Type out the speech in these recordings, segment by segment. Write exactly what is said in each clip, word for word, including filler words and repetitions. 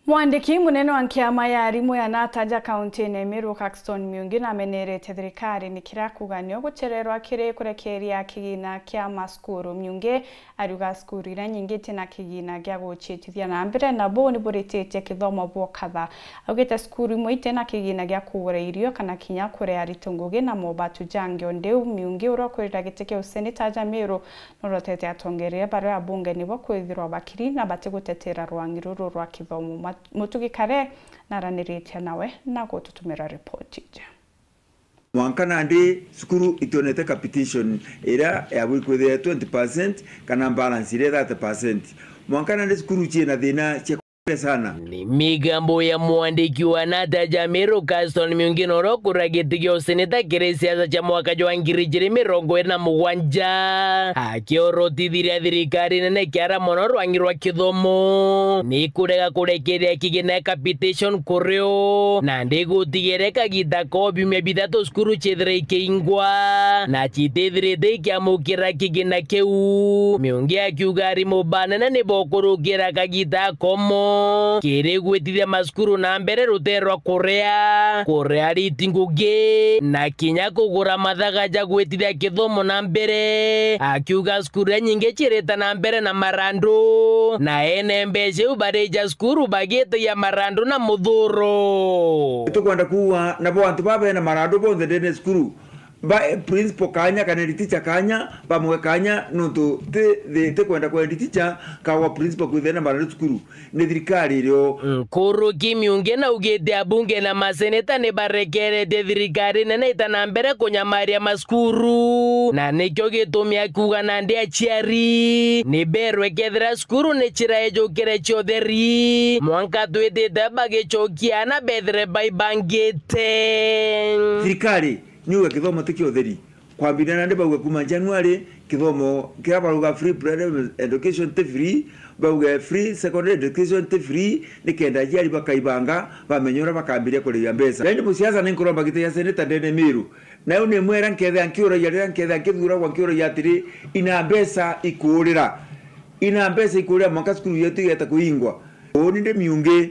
Mwandiki munene wa nkiama ya arimu ya Nataja kaunti-ini ya Meru, Caxton Miungi, namenerete thirikari ni kiria kuuga nio guchererwa kiri kurekeria kigina kia masukuru. Miungi ariuga cukuru iria nyingi itina kigina gia guciitithia na mbere, na buu ni burititie kithomo bwa ukatha. Augite cukuru imwe itina kigina gia kugura irio kana kinya kuria aritu ngugi na mobatu jangi. O ndiu Miungi uria ukurira giti kia useneta ja Meru norotete atongeria baria abunge nibo kwithirwa bakiri na batigutetera rwangi ruru rwa kithomo. Ma-, Mutugi Kare naraniritie nawe na gututumira ripoti iji. Mwanka nandi cukuru itionete capitation iria yabui kwithira twenty percent kana balance iria thirty percent. Mwanka nandi cukuru ciina thina cia sana. Ni migambo ya mwandiki wa Nataja Meru, Caxton Miungi, noro kuria giti gia useneta kiri siasa cia mwaka jwa ngiri ijiri mirongo iri na mugwanja, akiorotithiria thirikari nene kiara mono rwangi rwa kithomo ni kurega kurekeria kigina capitation kurio, nandi gutigere kagita ko biumia bithatu cukuru ciithire ikiingwa na citithirite ikiamukira kigina kiu. Miungi akiuga arimu banene ni bokurukira kagita komo kiri gwitithia macukuru na mbere rutere rwa kuria, kuria ariti ngugi na kinya kugura mathaga ja gwitithia kithomo na mbere. Akiuga cukuru iria nyingi cirita na mbere na marandu, na ene mbeca iu barija cukuru bagitagia marandu na muthuro. Tukwenda kuuga nabo antu baba bena marandu bonthe ndene ya cukuru ba principal kanya kana head teacher kanya, bamwe kanya, nontu ti, ti, ti kwenda kwa head teacher kawa principal kwithira na marandu cukuru, ni thirikari irio. Nkuruki Miungi naugite abunge na maseneta ni barekeretie thirikari nene ita na mbere kunyamaria macukuru, na nikio gitumi akuuga nandi aciari ni berwe kethira cukuru ni ciraejukire cia utheri, mwanka twitite bagicokia na bethire baibangite. Thirikari niuga kithomo ti kia utheri. Kwambiriria nandi bauga kuma January, kithomo kiria barauga free primary education ti free, bauga free secondary education ti free, nikenda aciari bakaibanga, bamenye uria bakambiria kurihia mbeca. Yaani musiasa ni nkuromba giti gia seneta ndene Meru. Na riu ni mwera nkethea nkiuragia, riria nkethea nkithuragwa nkiuragia atiri, ina mbeca ikuurira? Ina mbeca ikuurira mwanka cukuru yetu igeta kuingwa? Uuni ndi Miungi.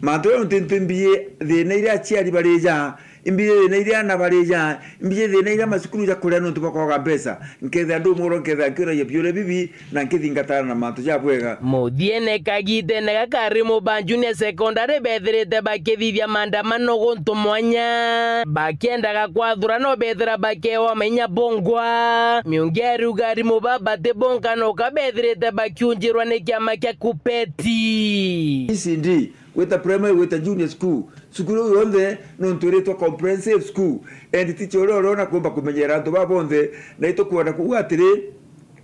Mantu jau nti, nti mbiji thina iria aciari barija, imbiji thina iria ana barija, imbiji thina iria macukuru ja kuria nontu bakwaga mbeca. Nkethea ndi umwe uria nkethea nkiuragia biuria bibi na nkithingatana na mantu ja bwega. Muthiene kagitene gaka arimu ba junior secondary bethirite bakithithia maandamano guntu mwanya, bakiendaga kwathura no bethira bakewa mainya bongwa. Miungi ariuga arimu baba ti bonka noka bethirite bakiunjirwa ni kiama kia KUPPET. E C D, gwita primary, gwita junior school, cukuru iu yonthe nontu iritwa comprehensive school, and teacher uria uriona kumba kumenyera antu baa bonthe, na itukwenda kuuga atiri,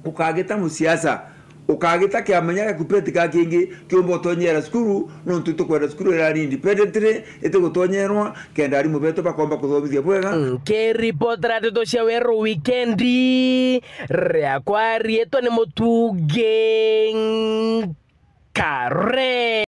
ukagita musiasa, ukagita kiama kinya kia KUPPET ka kingi kiumba utonyera cukuru, nontu itukwenda cukuru irari independently, itigutonyerwa, kenda arimu betu bakomba kuthomithia bwega. Nkiripotera ndeto cia Weru Wikendi, riakwa riitwa ni Mutugi Kare.